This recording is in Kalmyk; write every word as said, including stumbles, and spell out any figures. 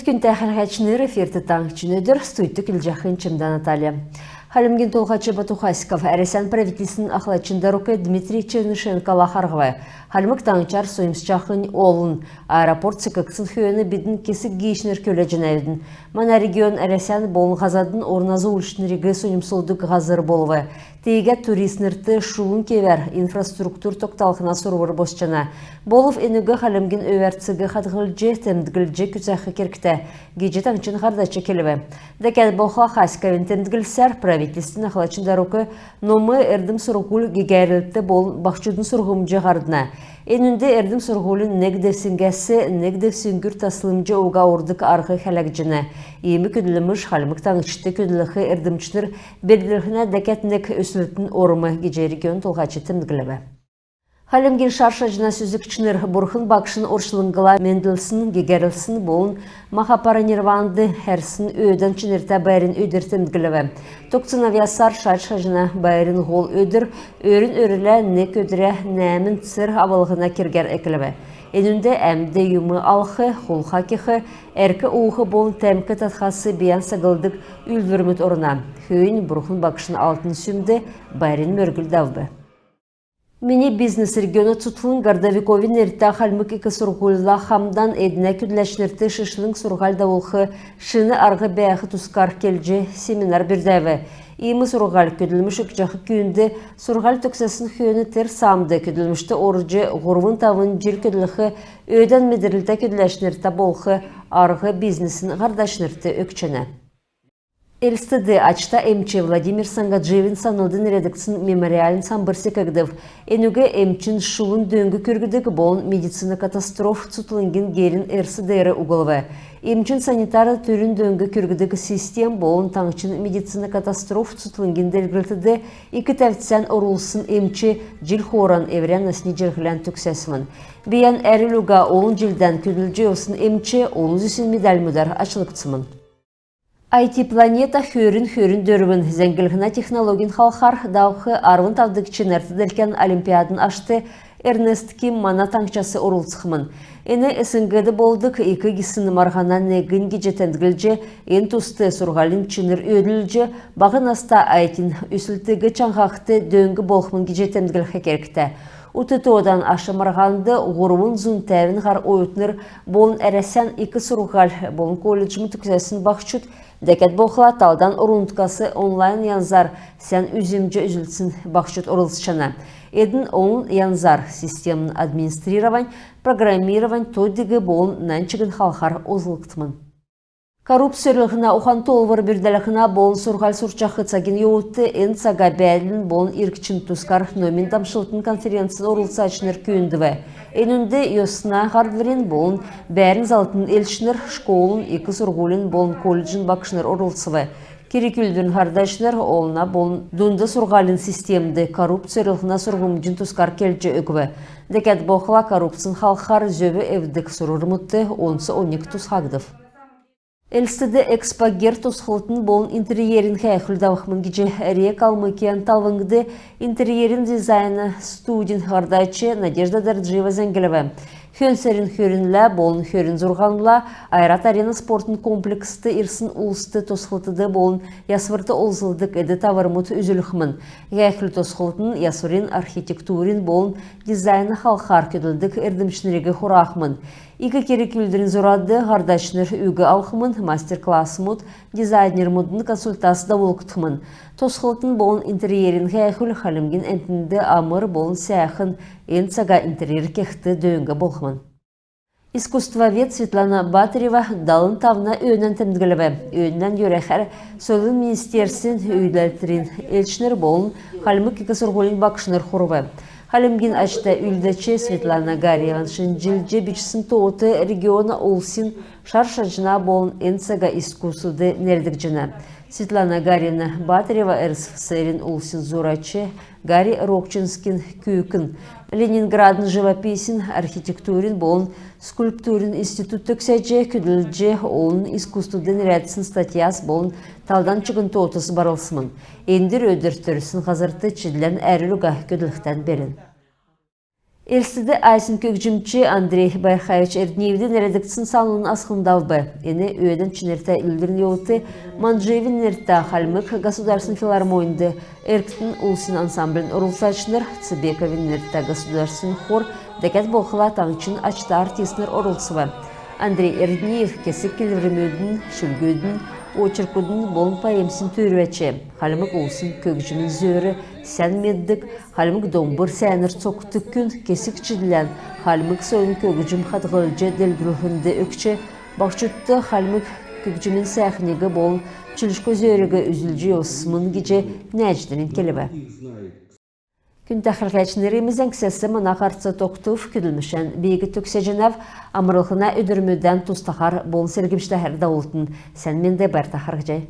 Күндтә хәләһәчнр, эфирт «Таңһчин өдр», студьд көдлҗәхнь Чимдә Наталья. Хальмгин Толһач Бату Хасиков Әрәсән правительствин ахлачин дарук Дмитрий Чернышенкола харһв. Хальмг Таңһчар соньмсҗахнь олн. Аэропорт секгдсн хөөн бидн кесг гиичнр күләҗәнәвидн. Мана регион Әрәсән болн һазадын орна зуульчнриг соньмсулдг һазр болв. Тиигәд туристнрт шулун кевәр инфраструктур тогталһна сурвр босҗана. Болв энүг Хальмгин өвәрциг хадһлҗ, темдглҗ күцәх кергтә гиҗ таңһчин һардач келв. Дәкәд болхла, Хасиковин темдглсәр, правительствин ахлачин дарук ном, эрдм-сурһуль, гегәрлт болн баһчудын сурһмҗ һардна. Энүнд эрдм-сурһулин нег девсңгәс нег девсңгүр таслмҗ уга ордг арһ хәләгдҗәнә. Иим көдлмш Хальмг Таңһчд көдлх эрдмчнр белдлһнә дәкәд нег өслтин орм гиҗ регион толһач темдглв. Хальмгин шар шаҗна сүзгчнр Бурхн Багшин орчлңла мендлсн, гегәрлсн болн махапаринирванд хәрсн өөдән чинртә байрин өдр темдглв. Тогтсн авъясар шар шаҗна байрин һол өдр өрүн өрлә нег өдрә нәәмн цер авлһна кергәр эклв. Энүнд әмд юм алх, хулха кех, әрк уух болн тәмк татхас бийән саглдг үүлдврмүд орна. Хөөннь Бурхн Багшин алтн сүмд байрин мөргл давв. «Мини бизнес» региона цутхлң Городовиковин нертә Хальмг ик сурһульла хамдан эднә көдләчнрт шишлң сурһуль давулх шин арһ бәәх тускар келҗ семинар бүрдәв. Иим сурһуль көдлмш өгчәх күүнд сурһуль төгсәсн хөөн тер саамд көдлмшт орҗ һурвн-тавн җил көдлх өөдән медрлтә көдләчнртә болх арһ бизнесин һардачнрт өгчәнә. Элстд ачта эмч Владимир Сангаджиевин санлд нерәдгдсн мемориальн самбр секгдв. Энүг эмчин шулун дөң күргдг болн медицина катастроф цутхлңгин герин эрс деер углв. Эмчин санитар түрүн дөң күргдг систем болн таңһчин медицина катастроф цутхлңгин делгрлтд ик тәвцән орулсн эмч җил хооран эврән насни җирһлән төгсәсмн. Бийән әрвлл уга олн җилдән көдлҗ йовсн эмч олн зүсн медальмудар ачлгдсмн. «Ай Ти планета хөрн хөрн дөрвн» зәңгллһнә технологин халхар давх арвн тавдгч нарт-делкән олимпиадын ашт Эрнест Ким мана таңһчас орлцхмн. Эн СНГ-д болдг ик гисн марһана негнь гиҗ темдглҗ, эн туст сурһулин чинр өөдлүлҗ, баһ наста ай тин өслтиг чаңһахд дөң болхмн гиҗ темдглх кергтә. Ут тоодан аш марһанд һурвн зун тәвн һар оютнр болн Әрәсән ик сурһуль болн колледжмуд төгсәсн баһчуд, дәкәд болхла талдан орн-нутгас онлайн янзар сән үзмҗ үзүлсн баһчуд орлцҗана. Эдн олн янзар: системн администрировань, программировань, тодиг болн нань чигн халхар олзлгдхмн. Коррупц сөрлһнә ухан-тоолвр бүрдәлһнә болн сурһуль сурчах цагин йовудт эн цага бәәдлин болн иргчин тускар номин дамшлтын конференцин орлцачнр күүндв. Энүнд йосна һардврин болн бәәрн залтын элчнр, школын, ик сурһулин болн колледжин багшнр орлцв. Керг-үүлдврин һардачнр олна болн дундын сурһулин системд коррупц сөрлһнә сурһмҗин тускар келҗ өгв. Дәкәд болхла коррупцин халхар зөв эвддг сурврмудт онц оньг тусхагдв. Элстд «Экспогер» тосхлтын болн интерьерин һәәхүл давхмн гиҗ РИА «Калмыкиян» талвңд интерьерин дизайна студин һардач Надежда Дорджиева зәңглв. Хөн сарин хөрнлә болн хөрн зурһанла «Ойрат Арена» спортын комплекст ирсн улст тосхлтд болн ясврт олзлдг эд-таврмуд үзүлхмн. Һәәхүл тосхлтын, ясврин, архитектурин болн дизайна халхар көдлдг эрдмчнриг хурахмн. Ик керг-үүлдврин зурад һардачнр үг авхмн, мастер-классмуд, дизайнермудын консультац давулгдхмн. Тосхлтын болн интерьерин һәәхүл хальмгин әмтнд амр болн сәәхн эн цага интерьер кехд дөң болхмн. Искусствовед Светлана Батырева далн тавна өөнән темдглв. Өөнән йөрәхәр сойлын министерствин, үүдәлтрин элчнр болн Хальмг ик сурһулин багшнр хурв. Хальмгин ачта үүлдәч Светлана Гариеван шинҗлҗ бичсн тоот региона улсин шар шаҗна болн эн цага искусствд нерәдгдҗәнә. Светлана Гариевна Батырева РСФСР-ин улсин зурач, Гарри Рокчинскин күүкн, Ленинградын живописин, архитектурин болн скульптурин институт төгсәҗ, көдлҗ, олн искусствд нерәдсн статьяс болн талдан чигн тоотс барлсмн. Эндр өдр төрсн һазрт чидлән әрвлл уга көдлхдән белн. Элстд айсн көгҗмч Андрей Байхаевич Эрдниевд нерәдгдсн санлын асхн давв. Эн өөдән чинртә үүлдврин йовудт Манҗиевин нертә Хальмг государственн филармоньд Эрктн улсин ансамблин орлцачнр, Цебековин нертә государственн хор, дәкәд болхла таңһчин ачта артистнр орлцв. Андрей Эрдниев кесг келврмүдин, шүлгүдин, очеркудин болн поэмсин түүрвәч. Хальмг улсин көгҗмин зөөр сән меддг, хальмг домбр сәәнәр цокдг күн кесг чидлән хальмг сойлын көгҗм хадһлҗ делгрүллһнд өгч, баһчудт хальмг көгҗмин сәәхниг болн чилшго зөөриг үзүлҗ йовсмн гиҗ нәәҗнрнь келв. Күндтә хәләгчнр, иим зәңгсәс мана һарц тогтв. Көдлмшән би төгсәҗәнәв. Амрлһна өдрмүдән тустаһар болн сергмҗтәһәр давултн. Сән менд бәәтн, харһий.